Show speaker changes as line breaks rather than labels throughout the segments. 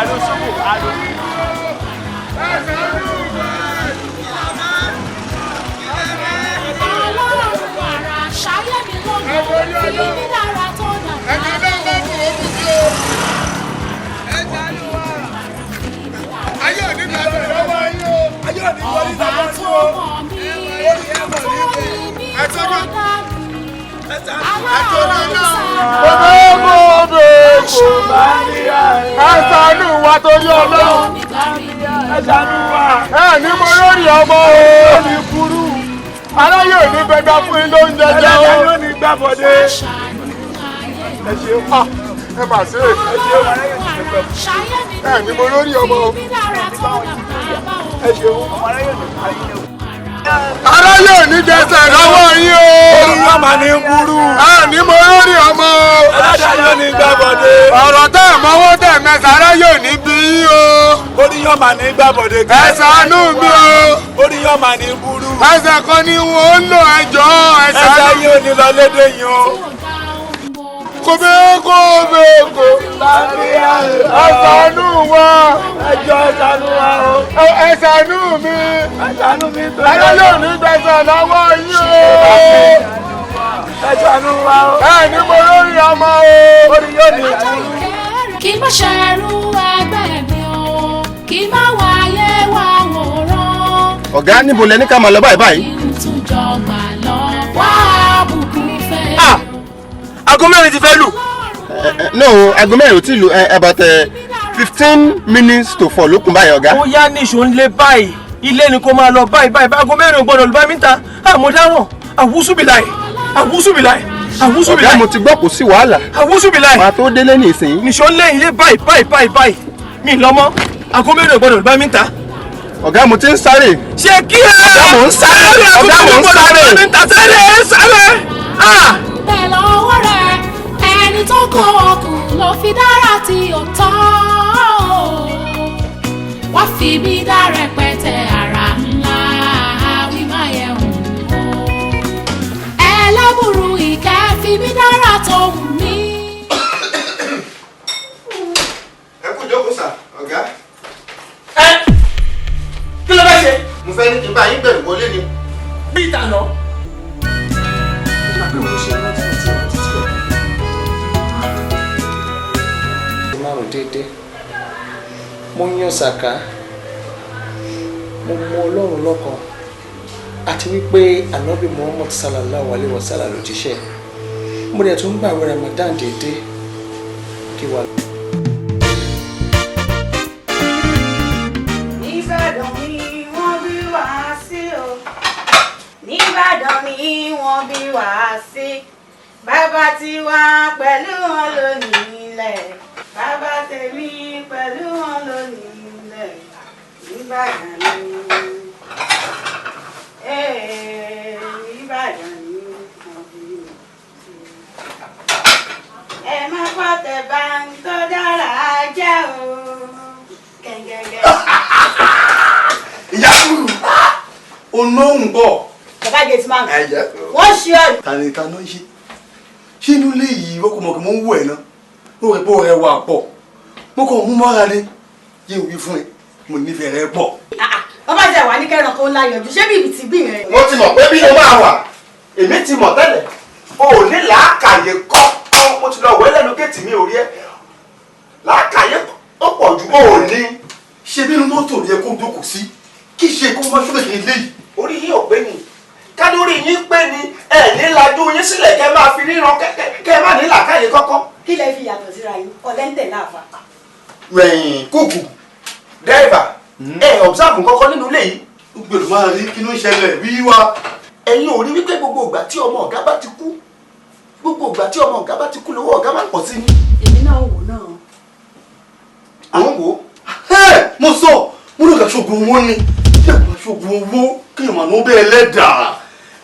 Ado Sobo, Ado.
Ọlọ́run àrà ṣayé mi lógo, fi mí dára tó dàgbà.
Ayé òní gbà bẹ̀rẹ̀ lọ́wọ́ yín o. Ayé òní wọlé
Ọba
lọ́wọ́
tó
yín o.
mọ̀ mí, tó ní mí, tó dá mi. Aláàánú
Ẹ ṣàánú wa torí Ọlọ́run.
Ẹ ṣàánú wa.
Ẹ ní mo lórí ọmọ o. Ní burú. Aráyé ò ní fẹ́ gbà fún yín lóúnjẹ jẹ o.
Ẹlẹ́dàá yóò ní gbàbọ̀dé.
Ẹ ṣeun. Ah, ẹ mà ṣe é. Ẹ ṣeun. Ẹ ní mo lórí ọmọ o.
Ẹ ṣeun.
Aráyé ò ní jẹsẹ̀ lọ́wọ́ yín o.
Orí yóò máa ní burú.
Ẹ ní mo lórí ọmọ o.
Ẹlẹ́dàá yóò ní gbàbọ̀dé.
Ọ̀rọ̀ tẹ́ ẹ̀ mọ́wọ́ tẹ̀ mẹ́sà, aráyé ò ní bí yín o.
Orí yóò máa ní gbàbọ̀dé.
Ẹ ṣàánú mi o.
Orí yóò máa ní burú.
Ẹsẹ̀ kan ni wọ́n ń lò, ẹjọ́ ẹ
Ẹsẹ̀
ṣàánú.
yóò ní lọ lédè yín o.
Kòbé kòbé kò. Ẹ ṣàánú wa.
Ẹjọ́ ẹ ṣàánú wa o.
Ẹ ṣàánú mi.
Ẹ ṣàánú mi tó.
Aráyé ò ní gbẹ̀sẹ̀ lọ́wọ́ yín o.
Ẹ ṣàánú wa o.
Ẹ ní mo lórí ọmọ o.
Orí yóò ní burú.
Kí má ṣẹrú ẹgbẹ́ mi o, kí má wáyé wá wòran.
Ọ̀gá, níbo lẹ ní ká máa lọ báyìí báyìí?
Kí n tún jọ gbà lọ wá bùkún fẹ́.
Ah! Aago 4 ti fẹ́ lù.
No, aago 4 ò tí ì lù, about 3:45 ló kún báyìí, ọ̀gá.
Ó yá, níṣó ń lé báyìí, ilé ni kò máa lọ báyìí báyìí. Aago 4 ò gbọ́dọ̀ lù bá mi ta. Àmọ́ dáràn, àwùsùbìláì, àwùsùbìláì, àwùsùbìláì.
Ọ̀gá, mo ti gbọ́, kò sí wàhálà.
Àwùsùbìláì.
Màá tó délé ní ìsìn.
Níṣó ń lé ilé báyìí báyìí báyìí báyìí, mi lọ́mọ́, aago 4 ò gbọ́dọ̀ lù bá mi ta.
Ọ̀gá, mo ti ń sáré.
Ṣé kí ẹ.
Ọ̀gá, mò ń sáré. Ọ̀gá, mò ń sáré.
Sáré sáré. Ah!
Bẹ́ẹ̀ lọ́wọ́ rẹ̀, ẹni tó kó ọkùn ló fi dára tí ó tọ́ o. Wá fi mí dá rẹpẹtẹ ara ńlá wí má yẹ hùn o. Ẹlẹ́bùrú ìkẹ́ fi mí dára tó wù mí.
Ẹ kú jókòó sà, ọ̀gá.
Ẹ kí ló fẹ́ ṣe?
Mo fẹ́ ní kí n bá yín gbẹ̀rù wọlé ni.
Bí ìtànà.
Pé mo ṣe rántí rántí rántí tí ẹ.
Márùn déédéé, mo yan sàká, mo mọ Ọlọ́run lọ́kan, àti wípé Anabi Muhammad sallallahu alayhi wa sallam ló jíṣẹ́. Mo dẹ̀ tún gbààwẹ̀ Ramadan déédéé kí wàá.
Nìbàdàn ni wọ́n bí wá sí o. Nìbàdàn ni wọ́n bí wá sí. Bàbá tiwa pẹ̀lú wọn lónìí ilẹ̀. Bàbá tèmi pẹ̀lú wọn lónìí ilẹ̀. Nìbàdàn ni. Ee, Nìbàdàn ni wọ́n bí wá sí. Ẹ má pọ̀tẹ̀ bá ń tó dára jẹ́ o. Gẹ́gẹ́gẹ́.
Ìyá kúrú olóhùn bọ̀.
Bàbá gate man. Wọ́n ṣe ọ́.
Ta ni ta ló ń ṣe ṣé inú ilé yìí? Wọ́n kò mọ̀ kí mo ń wò ẹ̀ náà, ó rẹ̀ pé ó rẹwà pọ̀, mo kàn mú mọ́ra ni. Yé wí fún ẹ, mo nífẹ̀ẹ́ rẹ pọ̀.
Bàbá jẹ́ wà ní kẹ́ran kan ńlá yọjú, ṣé bí ibi tí gbìn rẹ̀.
Mo ti mọ̀ pé bí mo máa wà, èmi ti mọ̀ tẹ́lẹ̀, o ò ní làákàyè kọ́kọ́. Mo ti lọ wẹ́ lẹ́nu géètì, mi ò rí ẹ. Làákàyè ó pọ̀ ju o ò ní.
Ṣe bí inú mọ́tò yẹ kó jókòó sí, kí ṣe kó má ṣúlẹ̀ kí n lé yìí?
Orí yín ò pé ni. Kálórì yín pé ni, ẹ ní lajú yín sílẹ̀ kẹ́ máa fi ríran kẹ́ kẹ́ má ní làákàyè kọ́kọ́.
Kí lẹ fi yàtọ̀ síra yín? Ọ̀lẹ́ńtẹ̀ láàfà.
Rẹ̀yìn kúkú dẹ́rẹ́bà, ẹ observe kọ́kọ́ nínú ilé yìí.
Ó gbọ́dọ̀ máa rí kí ló ń ṣẹlẹ̀ wíwá.
Ẹ̀yin ò rí wípé gbogbo ìgbà tí ọmọ ọ̀gá bá ti kú, gbogbo ìgbà tí ọmọ ọ̀gá bá ti kú, lówó ọ̀gá máa ń pọ̀ sí ni.
Èmi náà wò náà.
Àwọn wò ó.
Ẹ mo sọ, mo ní ká ṣoògùn owó ni, kí ẹ máa ṣoògùn owó, kí ẹ máa ná bẹ́ẹ̀ lẹ́dàá,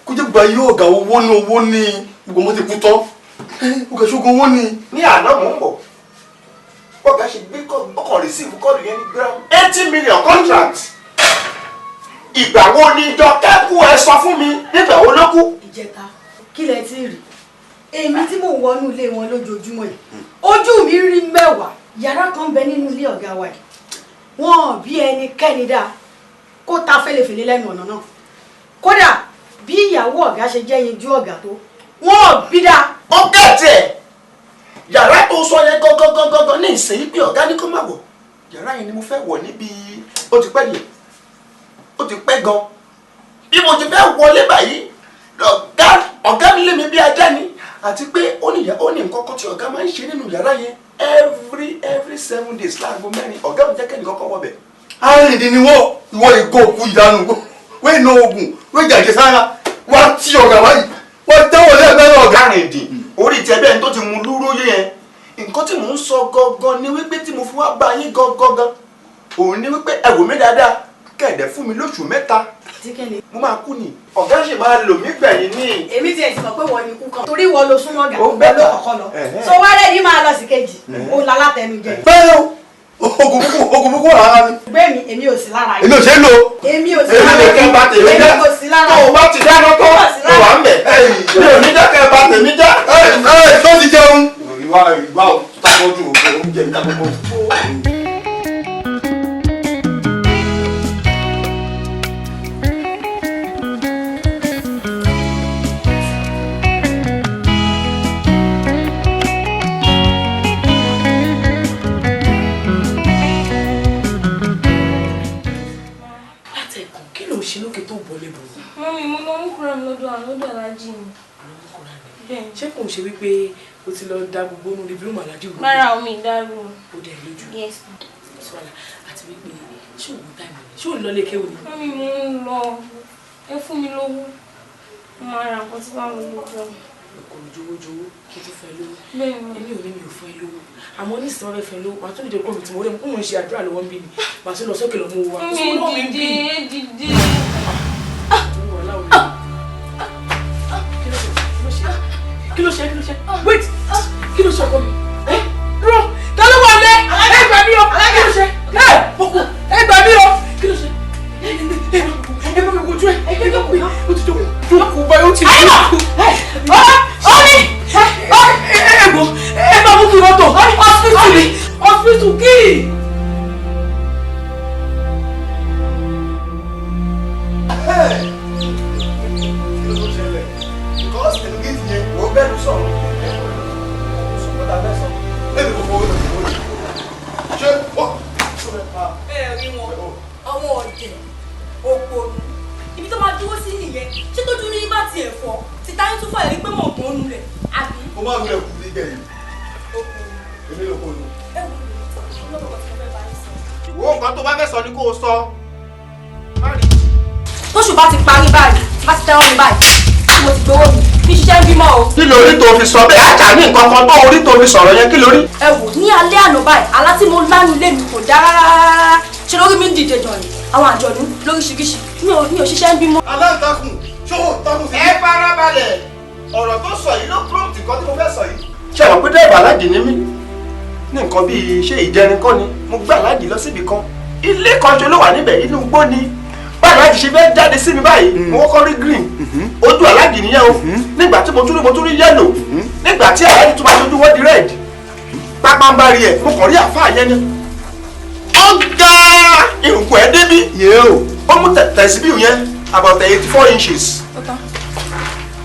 kó jẹ́ gbogbo ayé ọ̀gá owó ní owó ní gbogbo ọmọ ti kú tán, ẹ ó ká ṣoògùn owó ni.
Ní àná mò ń bọ̀, ọ̀gá ṣe gbé ọkọ̀ receive call yẹn ní gram 80 million contract. Ìgbà wo ni Jọkẹ́ kú? Ẹ sọ fún mi, nígbà wo ló kú?
Ìjẹta. Kí lẹ ti rí? Èmi tí mò ń wọnú ilé wọn lójoojúmọ́ yìí, ojú mi rí mẹ́wàá. Yàrá kan bẹ nínú ilé ọ̀gá wa yìí, wọn bí ẹnikẹ́ni dáa kó ta fẹ́lẹ́fẹ́lẹ́ lẹ́nu ọ̀nà náà. Kódà bí ìyàwó ọ̀gá ṣe jẹ́ yinjú ọ̀gá tó, wọn bí dáa.
Ó gẹ̀ẹ́tì ẹ̀, yàrá tó sọ yẹn gangan ní ìsìn pé ọ̀gá ní kó má wọ̀, yàrá yẹn ni mo fẹ́ wọ̀ níbi ó ti pẹ́ díẹ̀, ó ti pẹ́ gan. Bí mo ti fẹ́ wọlé báyìí, ọ̀gá mi lé mi bí ajá ni. Àti pé ó ní nǹkan kan tí ọ̀gá máa ń ṣe nínú yàrá yẹn every 7 days láago 4, ọ̀gá mi jẹ́ kẹ́ni kọ́kọ́ wọ̀ bẹ̀.
Arìndín ni wọ́n, ìwọ ìgò òkú ìdánù, wọ́n iná ogun, wọ́n ìjàjẹ sára, wọ́n ti ọ̀gá wáyìí, wọ́n dáwọ̀ lẹ́ẹ̀mẹ́rin ọ̀gá.
Arìndín orí ti ẹbẹ́ ẹni tó ti mú lúró yẹn. Nǹkan tí mò ń sọ gangan ni wípé tí mo fi wá bá yín gangan òun ni wípé ẹ wò mí dáadáa, kẹ̀dẹ̀ fún mi lóṣù 3, mo máa kú ni, ọ̀gá ṣì máa lò mí gbẹ̀yìn ní.
Èmi tiẹ̀ ti mọ̀ pé wọ́n ní ikú kan, torí wọ́n lo súnmọ́ ọ̀gá, wọ́n ló kọ̀kọ́ lọ. So wá rẹ̀ yìí máa lọ sí kejì, òun la látẹnujẹ.
Bẹ́ẹ̀ o, oògùn búkú wà lára mi.
Gbé mi, èmi ò sí lára yìí.
Èmi ò ṣe é lò.
Èmi ò sí lára
yìí.
Èmi kò sí lára
Tó o bá ti dáná tó, mo wà ń bẹ̀. Mi ò ní jẹ́ kẹ́ ẹ bá tèmi jẹ́.
Ẹ tó ti jẹun.
Ìwà ìwà tábọ́jú oúnjẹ mi tábọ́jú.
Mọ́mí, mo lọ mú kúrò mi lọ́dọ̀ aláàjì ni.
Ṣé kò ń ṣe wípé o ti lọ da gbogbo inú living room aláàjì rú?
Rárá, omi ìdárò.
Ó dẹ̀ lójú.
Yes.
Sọ́la, àti wípé ṣé òun táìmù ni? Ṣé òun lọ lé kéwù ni?
Mọ́mí, mo ń lọ. Ẹ fún mi lówó. Mo máa ra nǹkan tí bá wù mí jọ.
Kò jowójowó kí n tún fún ẹ lówó.
Bẹ́ẹ̀ni.
Èmi ò ní mi ò fún ẹ lówó. Àmọ́ nísìnyí wọ́n fẹ́ fún ẹ lówó. Màá tún dìde kúrò mi tí mo rí mo ń ṣe àdúrà lọ́wọ́ ń bí ni. Màá tún lọ sókè lọ mú owó wa.
Mi dìde, dìde.
Kí ló ṣe? Kí ló ṣe? Wait! Kí ló ṣe ọkọ mi? Dúró! Ta ló wà lé? Ẹ gbà mí o! Kí ló ṣe? Ẹ mọ̀kù! Ẹ gbà mí o! Kí ló ṣe? Ẹ bá mi wojú ẹ! Ẹ bá mi o ti jókòó! Jókòó báyìí ó ti jókòó! Ọ́ní! Ẹ gbọ́! Ẹ bá mú kí mọ́tò! Hospital ni! Hospital kí!
Bẹ́ẹ̀ rí wọn, àwọn ọ̀dẹ̀ òpònú, ibi tó máa dúró sí nìyẹn. Ṣé tójú ní bá tiẹ̀ fọ́ títa yín tún fà rí pé mọ̀ kàn ń lulẹ̀ àbí.
Mo máa ń lulẹ̀ kú nígbẹ̀ yìí. Èmi ló kó nu.
Ẹ wò ó lọ́wọ́ tí mo fẹ́ bá yín sọ.
Wo nǹkan tó bá fẹ́ sọ ni kó o sọ.
Tóṣù bá ti parí báyìí, bá ti tẹ́wọ́ mi báyìí, mo ti gbowó mi, fi ṣiṣẹ́ ń bímọ o.
Kí lórí tó fi sọ bẹ́ẹ̀? Ajá ní nǹkan kan tó orí tó fi sọ̀rọ̀ yẹn, kí lórí?
Ẹ wò ní alẹ́ àná báyìí, àlá tí mo lánú ilé mi kò dá rárá. Ṣé lórí mi ń dìde jọ ni? Àwọn àjọ̀dún lóríṣiríṣi, mi ò ṣiṣẹ́ ń bímọ.
Aláǹtakùn, ṣó o takùn sí.
Ẹ farabalẹ̀, ọ̀rọ̀ tó sọ yìí ló prompt nǹkan tí mo fẹ́ sọ yìí. Ṣé àwọn pé dẹ́ẹ̀bà aláàjì ní mí? Ní nǹkan bíi ṣé ìjẹrin kọ́ ni, mo gbé aláàjì lọ síbi kan. Ilé kan ṣe ló wà níbẹ̀, inú igbó ni. Báyìí aláàjì ṣe fẹ́ jáde sí mi báyìí, mo kọ́kọ́ rí green, ojú aláàjì nìyẹn o. Nígbà tí mo tún rí yellow, nígbà tí aláàjì tún máa ṣojú wọ́n di red. Pápá ń bá rí ẹ̀, mo kàn rí àfáà yẹn ni. Ó ga irùngbọ̀n ẹ̀ débí. Ó mú tẹ̀síbíù yẹn about 84 inches.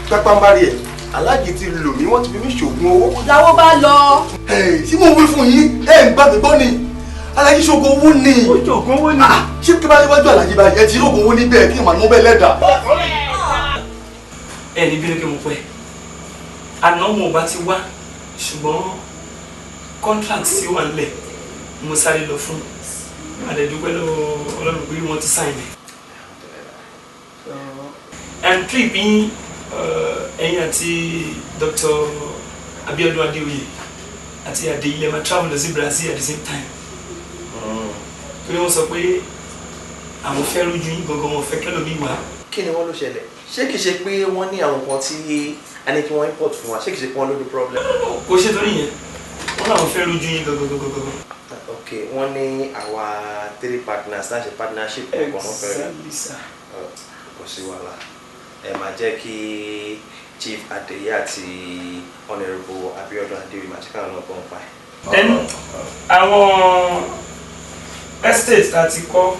Pápá ń bá rí ẹ̀, aláàjì ti lò mí, wọ́n ti fi mí ṣògùn owó.
Làwọn bá lọ.
Tí mo wí fún yín, ẹ ń gbà mí gbọ́ ni. Aláàjì ṣògùn owó ni.
Ó ṣògùn owó ni.
Ṣé kí bá níwájú aláàjì báyìí, ẹ ti ṣògùn owó níbẹ̀ kí màá mú bẹ́ẹ̀ lẹ́dà.
Ẹ ní bínú kí mo pẹ́. Àná mo bá ti wá, ṣùgbọ́n contract tí ó wà nílẹ̀ mo sáré lọ fún. Àdẹ̀dúpẹ́ lọ́wọ́ Ọlọ́run pé wọ́n ti sign ẹ̀. And trip yín, ẹ̀yin àti Dr. Abiodun Adeoye àti Adeyile máa travel lọ sí Brazil at the same time. Torí wọ́n sọ pé àwọn fẹ́ lójú yín gangan, wọn fẹ́ kẹ́lòmíì wá.
Kí ni wọ́n ló ṣẹlẹ̀? Ṣé kìí ṣe pé wọ́n ní àwọn nǹkan tí a ní kí wọ́n import fún wa? Ṣé kìí ṣe pé wọ́n ló ní problem?
Kò ṣe torí yẹn, wọ́n làwọn fẹ́ lójú yín gangan gangan gangan.
Ok, wọ́n ní àwa 3 partners láti partnership ọkọ̀ wọn fẹ́ rí.
Exactly, sir.
Kò sí wàhálà. Ẹ máa jẹ́ kí Chief Adeye àti Honourable Abiodun Adeoye máa ṣe káwọn náà gbọ́n pa ẹ̀.
Then àwọn estate tá a ti kọ́,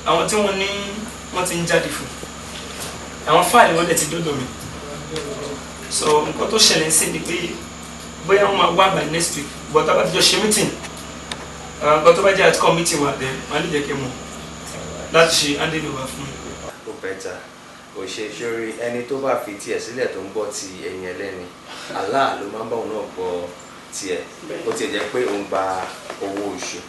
àwọn tí wọ́n ní wọ́n ti ń jáde fún àwọn fáìlì wọn dẹ̀ ti dọ́dọ̀ mi. So nǹkan tó ṣẹlẹ̀ sí ni pé bóyá wọ́n máa wá by next week, but tá a bá ti jọ ṣe meeting, nǹkan tó bá jẹ́ àtikọ́ meeting wa, then wọ́n á lè jẹ́ kí n mọ̀ láti ṣe handing over fún mi.
Ó better kò ṣe sórí ẹni tó bá fi tiẹ̀ sílẹ̀ tó ń gbọ́ ti ẹ̀yìn ẹlẹ́ni, Allah ló máa ń bá òun náà gbọ́ tiẹ̀. Ó tiẹ̀ jẹ́ pé òun gba owó oṣù.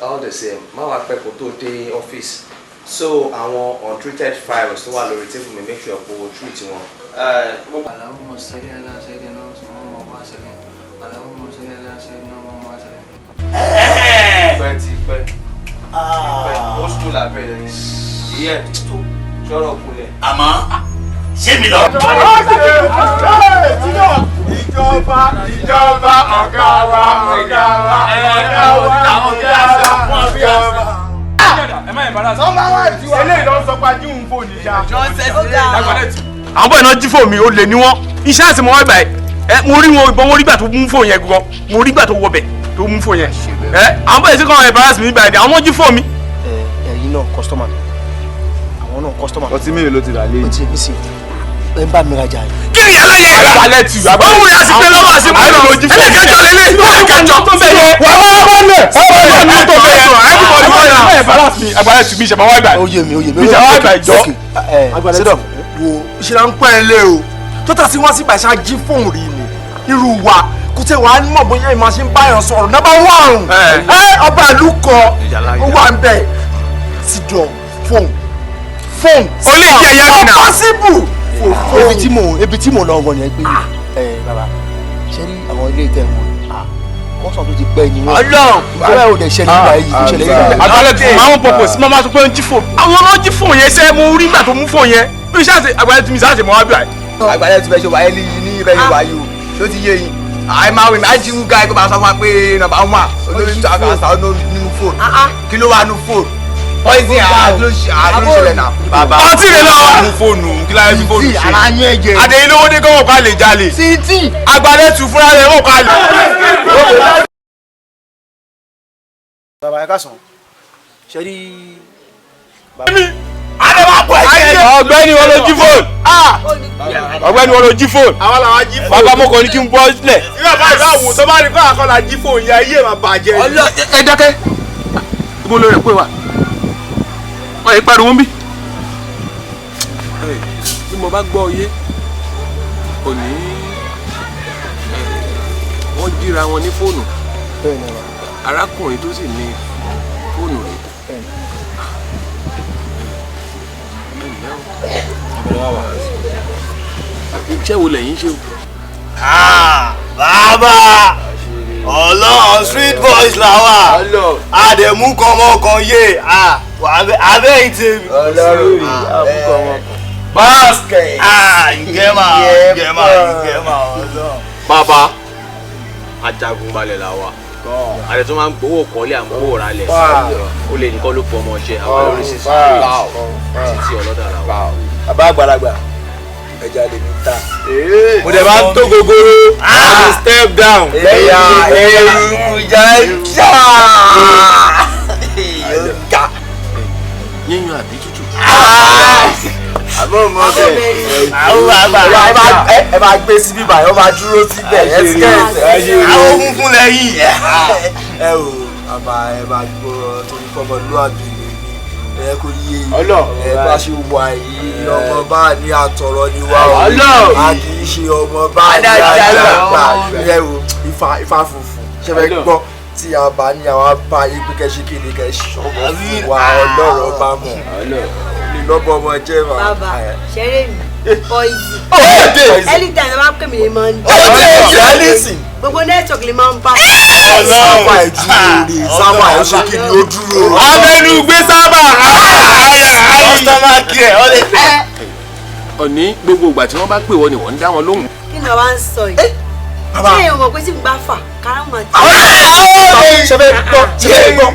All the same, má wàá pẹ́ kó tó dé ọ́fíìsì, so àwọn untreated files tó wà lórí table mi, make sure kó o treat wọn.
اللهم صل على سيدنا محمد وسلم. اللهم صل على سيدنا محمد وسلم.
Pẹ́ ti pẹ́ pẹ́, ó sùn lábẹ́rẹ́ ìyẹn tó sọ̀rọ̀ kulẹ̀.
Àmọ́ ṣé mi lọ. Ìjọba, ìjọba, ọ̀gá wa, ọ̀gá wa, ọ̀gá wa, ọ̀gá wa, ọ̀gá wa.
Ẹ má embarrass.
Eléyìí ló ń sọ pé ajíhun fóònù ìjà.
Àwọn bọ́ọ̀ náà jí fóònù mi, ó lè ní wọ́n. Iṣẹ́ àti mo wá gbà ẹ, mo rí wọn ìbọn, mo rí gbà tó mú fóònù yẹn gan, mo rí gbà tó wọbẹ̀ tó mú fóònù yẹn. Ẹ àwọn bọ́ọ̀ yẹn sì kàn embarrass mi gbà ẹ, àwọn jí fóònù mi.
Ẹ̀yin náà customer mi, àwọn náà customer.
Ọtí mélòó ló ti rà lé?
Ó ti ní sí ẹ ń bá mi rajà yìí.
Kí ni yàrá yẹn? Agbálẹ̀ tù. Ó wù yà sí pé lọ́wọ́ àti mú lọ. Ẹlẹ́kẹjọ lélẹ̀. Ẹlẹ́kẹjọ tó bẹ̀ yẹ. Wà á wá lẹ̀. Ẹ bá tó bẹ̀ yẹ. Everybody wọ́n yà. Embarrass mi, agbálẹ̀ tù mí, ìṣẹ̀mọ̀ wá gbà.
Ó yé mi, ó yé mi.
Ìṣẹ̀mọ̀ wá gbà ìjọ.
Sit up.
Wo ṣe la ń pẹ́ ẹ lé o tó tà sí wá sí ìbàṣà jí fóònù rí ni irú wa kò tẹ wàá mọ̀ bóyá ìmọ̀ ṣe ń báyọ̀ sọ̀rọ̀ number one ẹ ọba ìlú kan ó wà ń bẹ̀ sídọ̀ fóònù fóònù.
Ó lè jẹ́ ẹ̀yà mi náà.
Possible.
Ibi tí mò ń lọ wọ yẹn pé ẹ bàbá ṣe rí àwọn ilé ìtẹ̀ wọn kọ́sọ̀ tó ti pẹ́ ni wọ́n.
Ọlọ́run.
Ìjọba ò dẹ̀ ṣẹlẹ̀ nígbà yìí tó ṣẹlẹ̀ nígbà yìí.
Agbálẹ̀ tù máa ń purpose máa ma sọ pé ń jí fóònù. Àwọn ọmọ jí fóònù yẹn sẹ́, mo rí gbà tó mú fóònù yẹn. Bí iṣẹ́ àti agbálẹ̀ tù mí sáà ṣe mọ́ wá bí wáyé.
Àgbàlẹ̀ tún bẹ ṣe wáyé ní ibẹ̀ ṣe wáyé o, ṣó ti yé yín? Àì máa wí máa jíwú gáì kó máa sọ fún wa pé number one olórí tó àgbà àṣà nínú fóònù, kí ló wà nínú fóònù? Poison àdúróṣẹlẹ̀ náà.
Bàbá ọtí rẹ lọ wà. Mú fóònù kí láyé fi fóònù ṣe.
Ara yín ẹ̀jẹ̀.
Àdéhìn lówó dé kọ́wọ́ ká lè jalè.
Títí.
Agbálẹ̀ tù fúnra rẹ̀ wọ́n ká lè.
Bàbá ẹ káàsán, ṣe rí.
Ọ̀gbẹ́ni wọn ló jí fóònù. Ọ̀gbẹ́ni wọn ló jí fóònù.
Àwọn làwọn jí fóònù.
Bàbá mo kàn ní kí n bọ́ sílẹ̀.
Ìgbà bá ìgbà wò tó bá rí kó àkọlà jí fóònù yẹn, ayé máa bàjẹ́.
Ẹ dákẹ́. Ibo ló rẹ̀ pé wa? Wọ́n yìí pariwo ń bí.
Bí mo bá gbọ́ yé, òní wọ́n jíra wọn ní fóònù. Arákùnrin tó sì ní fóònù rẹ̀. Iṣẹ́ wo lẹ̀yin ṣe o?
Bàbá Ọlọ́run, street boys làwà, àdẹ̀mú kọ́mọkàn yé abẹ́ ìtẹ̀mí.
Ọlọ́run rí àmúkọ́mọkàn. Basket.
Ìgẹ́mà ìgẹ́mà ìgẹ́mà Ọlọ́run.
Bàbá ajagunbalẹ̀ la wa, àti tó máa ń gbowó kọ́lé à ń gbowó ralẹ̀, ó lè nìkan ló pọ̀ ọmọ ṣe àwọn lórí sísè títí ọlọ́dà la wa.
Bàbá àgbàlagbà, ẹja lè mi ta. Mo dẹ̀ máa ń tó gogoro. I step down.
Ẹ̀yà ẹ̀rù jẹ́
jà.
Yíyan àbí tútù?
Àbọ̀ mọ́ bẹ́ẹ̀. Àwọn àgbà
ẹ máa gbé síbí báyìí, ó máa dúró síbẹ̀ ẹ ti kẹ́sẹ̀.
Àwọn funfun lẹ́yìn.
Ẹ o bàbá, ẹ máa gbọ́ torí fọmọlúwàbí mi ni ẹ kò yé ẹ bá ṣe wà yìí, ọmọ bá ní àtọ̀rọ̀ ni wá o, a kì í ṣe ọmọ bá ní àjàgbá. Ẹ o ifá funfun ṣe fẹ́ gbọ́ tí a bá ní àwọn bá yí pé kẹ́ ṣe kí ni kẹ́ ṣọmọ fún wa, ọlọ́rọ̀ bá mọ̀ lọ́bọ̀ ọmọ jẹ́ mà.
Bàbá ṣeré mi poison. Anytime ẹ bá pè mí lè máa ń
dé.
Gbogbo network lè máa ń bá.
Sábà ẹ̀ dúró rè, sábà ẹ̀ ṣe kí ni ó dúró.
Abẹnú gbé sábà.
Customer care ọ lè fẹ́.
Òní gbogbo ìgbà tí wọ́n bá pè wọ́n ni wọ́n ń dá wọn lóhùn.
Kí ni àwa ń sọ yìí? Ṣé èèyàn mọ̀ pé tí n bá fà káràmà tí.
Ṣe fẹ́ gbọ́, ṣe fẹ́ gbọ́,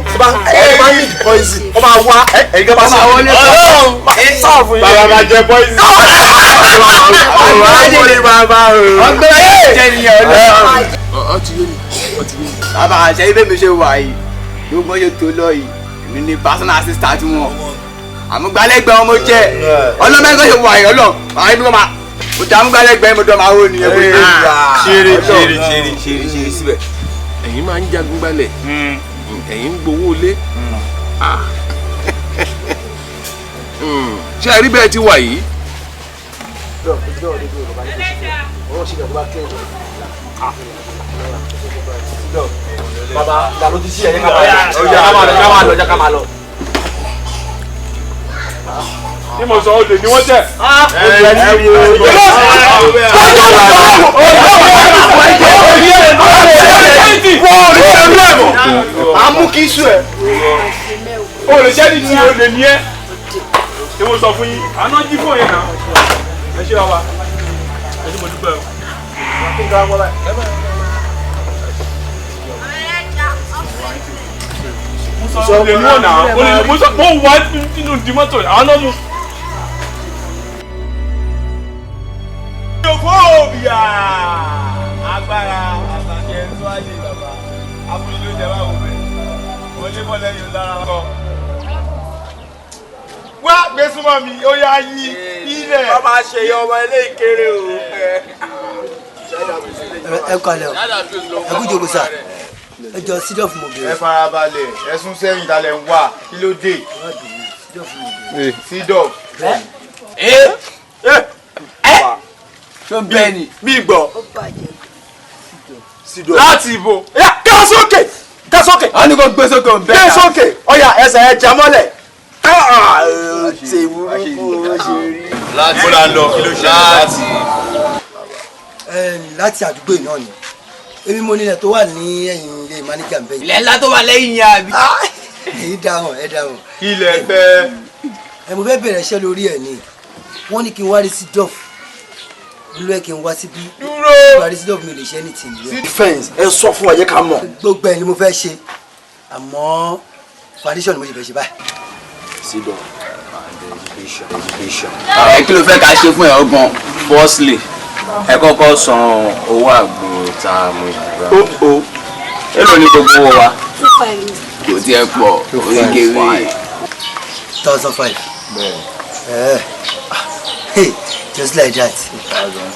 ẹ bá need poison, ó máa wá ẹ̀yin kan bá ṣe
Ọlọ́run
sáàfù yìí.
Bàbá máa jẹ poison.
Ọ̀rọ̀ ayé ni bàbá o.
Ọgbẹ́ jẹ nìyẹn Ọlọ́run.
Ọ ti yé mi.
Bàbá àṣẹ ibẹ̀ mi ṣe wà yìí gbogbo ṣe tó lọ yìí èmi ní personal assistant wọn àmúgbálẹ́gbẹ̀ẹ́ wọn mo jẹ́ ọlọ́mẹ́gbẹ́ ṣe wà yìí ọlọ́ àwọn ibi wọn máa mo dá àmúgbálẹ́gbẹ̀ẹ́ mo dán máa wò nìyẹn bó ṣe wà.
Ṣeré ṣeré ṣeré ṣeré ṣeré síbẹ̀. Ẹ̀yin máa ń jagun gbalẹ̀, ẹ̀yin ń gbowó lé. Ṣé ẹ rí bẹ́ẹ̀ ti wà yìí?
Bàbá ìdàlú ti sí ẹ̀yẹ́ ká máa lọ, ká máa lọ.
Ní mo sọ olè ni wọ́n tẹ̀.
Amúkísù ẹ̀.
Olè ṣẹ́ ní ti olè ní ẹ́. Ṣé mo sọ fún yín? Àná jí fún yẹn náà. Ẹ ṣé bàbá. Ẹ ṣé mo dúpẹ́ o. Olè ní wọ́n náà. Olè ní mo sọ mo wà nínú di mọ́tò àwọn náà mú.
Xenophobia agbára àtàkì ẹ̀ńtọ́ ayé bàbá abúlé ló jẹ báwo bẹ̀ wọlé bọ́lẹ̀ yóò lára kọ́. Wá gbé súnmọ́ mi ó yá yí ilẹ̀.
Wọ́n máa ṣe yọ ọmọ ilé ìkéré o.
Ẹ kalẹ̀ o, ẹ kú jókòó sá, ẹ jọ sídọ̀fù mo bèrè.
Ẹ farabalẹ̀, ẹ sún sẹ́yìn talẹ̀ ń wà, kí ló dé? Sídọ̀fù.
Tó bẹ́ẹ̀ ni
mi gbọ́.
Láti ibo.
Ká sókè, ká sókè.
A ní kò gbé sókè òun bẹ́ẹ̀.
Gbé sókè, ọ̀yà ẹsẹ̀ ẹ já mọ́lẹ̀. Ṣe burúkú ó ṣe rí.
Láti bó la lọ kí ló ṣe láti.
Láti àdúgbò náà ni èmi mo nílẹ̀ tó wà ní ẹ̀yìn ilé máníjà ń bẹ̀ yìí.
Ilẹ̀ ńlá tó wà lẹ́yìn yẹn àbí.
Èyí dáhùn, ẹ dáhùn.
Kí lẹ fẹ́?
Ẹ mo fẹ́ bẹ̀rẹ̀ iṣẹ́ lórí ẹ̀ ni wọ́n ní kí n wá rí sí dọ́f ló yẹ kí n wá síbí.
Dúró.
Wá rí sí dọ́f mi lè ṣe ní tìǹbù.
Defense ẹ sọ fún wa yẹ ká mọ̀.
Gbogbo ẹ̀ ni mo fẹ́ ṣe àmọ́ foundation ni mo ṣe fẹ́ ṣe báyìí.
Sídọ̀ and education.
Ẹ kí ló fẹ́ ká ṣe fún ẹ ọgbọ́n?
Firstly, ẹ kọ́kọ́ san owó àgbo tá a mú ìgbà. Èló ni gbogbo owó wa?
Kò tiẹ̀ pọ̀, oríkèrè.
1,500. Hey, just like that.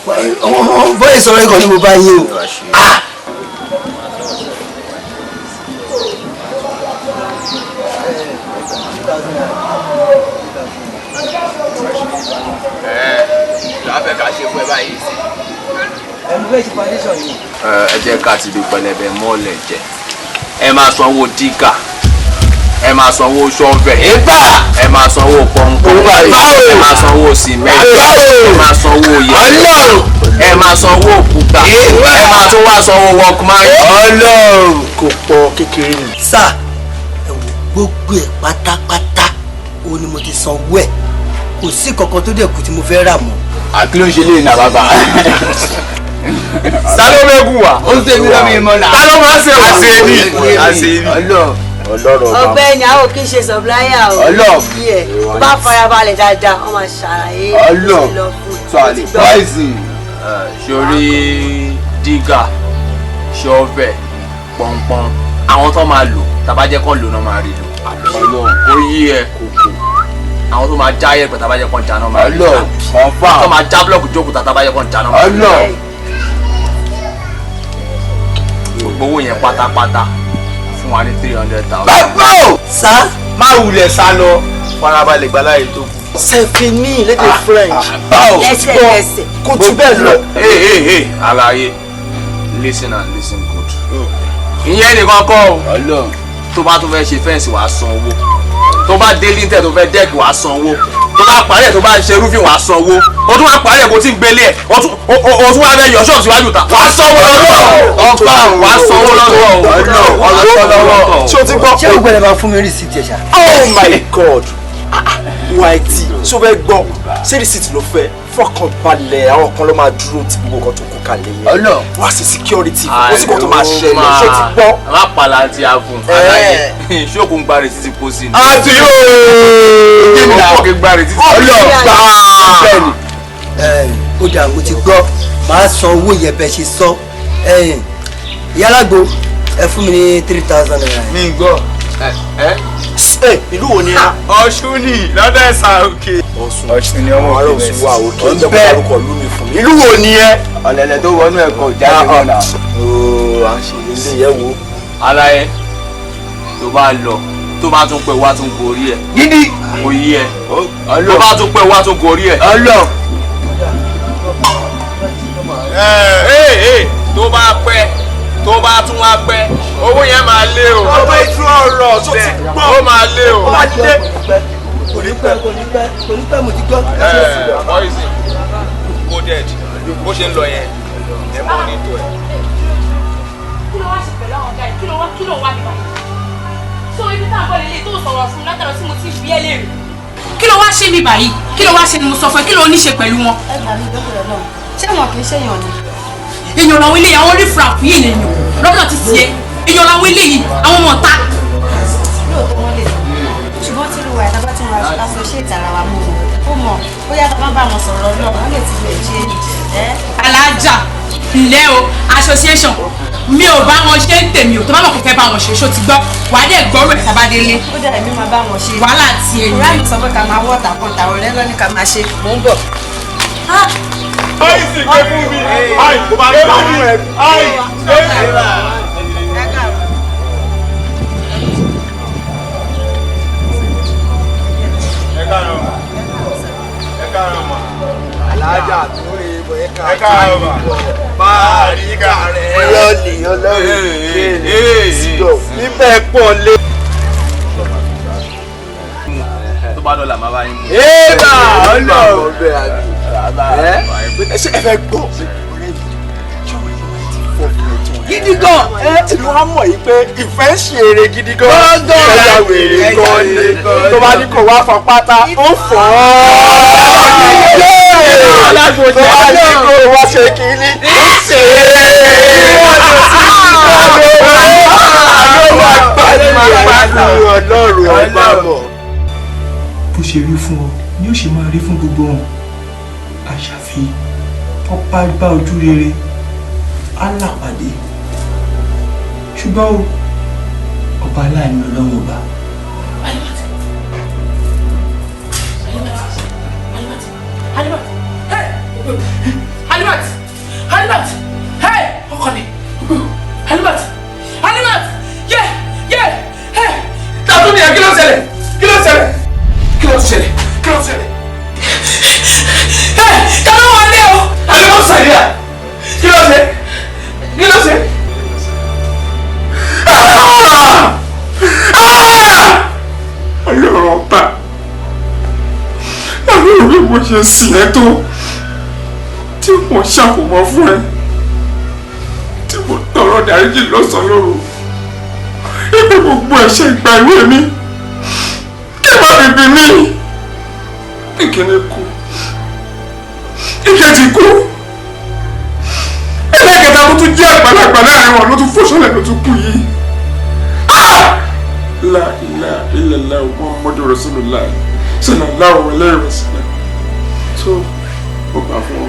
Bóyá sọ̀rọ̀ ikọ̀ ni mo bá yín o.
Ẹ jẹ́ ká ti di pẹlẹbẹ mọ́lẹ̀ jẹ. Ẹ máa sanwó dígà, ẹ máa sanwó ṣọ́ọ̀bẹ̀, ẹ máa sanwó pọ́npọ́n, ẹ máa sanwó sìmẹ́ntì, ẹ máa sanwó yẹ̀pẹ̀, ẹ máa sanwó òkúta, ẹ máa tún wá sanwó workman.
Ọlọ́run kò pọ̀ kékeré ni.
Sá ẹ wò gbogbo ẹ pátápátá ó ní mo ti sanwó ẹ, kò sí kankan tó dẹ̀ kù tí mo fẹ́ rà mọ́.
Àkí ló ń ṣe léyìn náà bàbá?
Ta ló mẹ́gùn wá?
Ó ń ṣe mí lọ́mọ ìmọ̀ náà.
Ta ló máa ń ṣe wá?
Àṣeyí. Àṣeyí.
Ọ̀gbẹ́ni àwọn ò kí ń ṣe sọpláyà o.
Ọlọ́ọ̀.
Tó bá farabalẹ̀ dáadáa, wọ́n máa ṣàlàyé.
Ọlọ́ọ̀. Sọ àlè pọ́ìsì.
Sórí dígà, ṣọ́ọ̀fẹ̀, pọ̀npọ̀n, àwọn tó máa lò, tàbá jẹ́ kán lò náà máa rí lò. Kò yí ẹ kòkò. Àwọn tó máa já yẹ̀pẹ̀ tàbá jẹ́ kán já náà máa rí lò. Àwọn tó máa já búlọ̀kù jókòó tàbá jẹ́ kán já náà máa rí lò. Gbogbo owó yẹn pátápátá fún wa ní 300,000.
Bàbá o!
Sá.
Má wulẹ̀ sá lọ, farabalẹ̀ gbà láàyè tó kù.
Sẹ́fìní lédè French.
Báwo?
Lẹ́sẹ̀kẹsẹ̀.
Kò tún bẹ́ẹ̀ lọ.
Hey hey hey, àlàyé, listen and listen good. Ìyẹn nìkan kọ́ o. Tó bá tún fẹ́ ṣe fẹ́ǹsì wàá san owó. Tó bá dé lintel tó fẹ́ dẹ́ẹ̀kì wàá san owó. Tó bá parí ẹ̀ tó bá ń ṣe rúfin wàá san owó. O tún wá parí ẹ̀ kó tí ń gbélé ẹ̀. O tún wá fẹ́ yọ ṣọ́ọ̀ṣì síwájú ta. Wàá san owó lọ́wọ́. Ọ̀pá wàá san owó lọ́wọ́.
Ṣé o ti gbọ́?
Ṣé o gbọ́dọ̀ máa fún mi rìsíìtì ẹ̀ ṣá?
Oh my God! YT ṣó fẹ́ gbọ́? Ṣé rìsíìtì ló fẹ́? Fọkàn balẹ̀, àwọn kan ló máa dúró ti gbogbo nǹkan tó kó kalẹ̀ yẹn. Wá sí security, kò sí nǹkan tó máa ṣẹlẹ̀, ṣé o ti gbọ́?
Má pàlà ti àgùn, àlàyé, ṣókun gba rìsíìtì kó sí ni.
Àti yóò!
Ó gba rìsíìtì.
Ọlọ́ọ̀
Bẹ́ẹ̀ni. Ó dà, mo ti gbọ́, màá san owó yẹn bẹ́ẹ̀ ṣe sọ. Ìyálàgbò ẹ fún mi ní 3,000 naira.
Mi gbọ́.
Ẹ ìlú wo ni ẹ.
Ọ̀ṣun ni lọ́dọ̀ ẹ̀sà òkè.
Ọ̀ṣun ni ọmọ
òkè
òkè
Ọ̀ṣun wà òkè jẹ́ kó dárúkọ ìlú mi fún mi. Ìlú wo ni ẹ.
Ọ̀lẹ̀lẹ̀ tó wọnú ẹ̀kọ́ jáde mọ́ náà.
Ooo à ń ṣe ilé yẹn wo.
Aláyé tó bá lọ tó bá tún pẹ́ wá tún gorí ẹ̀.
Gidi.
Kò yí ẹ. Tó bá tún pẹ́ wá tún gorí ẹ̀.
Ọlọ.
Tó bá pẹ́ tó bá tún wá pẹ́ owó yẹn máa lé o.
Ọmọ ìtura ọ̀rọ̀ tó ti gbọ́.
Ó máa lé o.
Ó máa lé.
Kò ní pẹ́ kò ní pẹ́ kò ní pẹ́ mo ti gbọ́.
Poison coded bó ṣe ń lọ yẹn ẹ mọ ní tó ẹ.
Kí ló wá ṣe pẹ̀lú àwọn ọ̀gá yìí? Kí ló wá níbà yìí? So ibi tá à ń bọ̀ lélẹ̀ tó sọ̀rọ̀ fún mi látàrọ tí mo ti fi ẹ́ léèrè. Kí ló wá ṣe mi báyìí? Kí ló wá ṣe ni mo sọ fún ẹ? Kí ló ní ṣe pẹ̀lú wọn?
Ẹ gbà mí dókòrò náà. Ṣé wọn kì í ṣèyàn ni?
Èèyàn làwọn eléyìí, àwọn rífrap yìí lèèyàn lọ́dọ̀ ti tiẹ̀. Èèyàn làwọn eléyìí, àwọn ọmọ ọ̀tá.
Lóòótọ́ wọn lè sọ. Ṣùgbọ́n tí olúwa ẹ̀ta bá tún ra associate ara wa mú wọn. Ó mọ̀ bóyá tá a bá bá wọn sọ̀rọ̀ náà, wọ́n lè ti lè ṣe é.
Alájà ǹlẹ́ o, association mi ò bá wọn ṣe ń tèmi o, tó bá mọ̀ kó fẹ́ bá wọn ṣe ṣó ti gbọ́, wàá dẹ̀ gbọ́rọ̀ ẹ̀ tábà délé.
Ó dà èmi máa bá wọn ṣe.
Wàhálà ti ẹ̀
Kùránì sọ pé ká máa wọ́ tàkàn tàwọn ọ̀rẹ́ lọ́ní ká máa ṣe. Mò ń bọ̀.
Poison gbé fún mi. Ayi gbé fún mi. Ayi gbé fún mi. Ẹ káàárọ̀ mà. Ẹ káàárọ̀ mà.
Alájà tó rí ibò ẹ
Ẹ káàárọ̀ mà. Báríkà rẹ̀.
Ọlọ́ọ̀lì ọlọ́ọ̀lì níbẹ̀ pọ̀ lé.
Tó bá dọ̀là máa bá yín mú.
Ébà ọlọ́ọ̀ ẹ ṣe ẹ fẹ́ gbọ́. Gidi gan ẹ tí wọ́n mọ̀ yìí pé ìfẹ́ ń ṣe eré gidi gan. Ẹja wèrè gan ni tó bá ní kò wá fọ pátá ó fọ́ ọ́. Tó bá ní kò wá ṣe kínní ó ṣe é. Ọlọ́run ọba mọ̀.
Bó ṣe rí fún ọ ni ó ṣe máa rí fún gbogbo wọn. Àṣàfi ọba bá ojú rere Allah pàdé. Ṣùgbọ́n o, ọba aláàánú Ọlọ́run ọba.
Halimat! Hey! Halimat! Halimat! Hey! Ọkọ mi! Halimat! Halimat! Yeah! Yeah! Hey!
Tàbí ni ẹ kí ló ṣẹlẹ̀? Kí ló ṣẹlẹ̀? Kí ló ṣẹlẹ̀? Kí ló ṣẹlẹ̀?
Hey! Ta ló wà ní o?
Halimat Sadiya! Kí ló ṣe? Kí ló ṣe?
Ọlọ́run ọba, àwọn òbí mo ṣe sìn ẹ́ tó tí mo ṣàfòmọ́ fún ẹ tí mo tọrọ dáríjì lọ́sàn-án lóru ibi gbogbo ẹ̀ṣẹ̀ ìgbà ìwé mi kí má fi bí mi ìkíni kú ìkejì kú ẹlẹ́kẹta tó tún jẹ́ àgbàlagbà láàrin wọn ló tún fò sọ́lẹ̀ ló tún kú yìí. La ilaha illallah Muhammadu Rasulullah sallallahu alaihi wasallam. So, ó gbà fún ọ.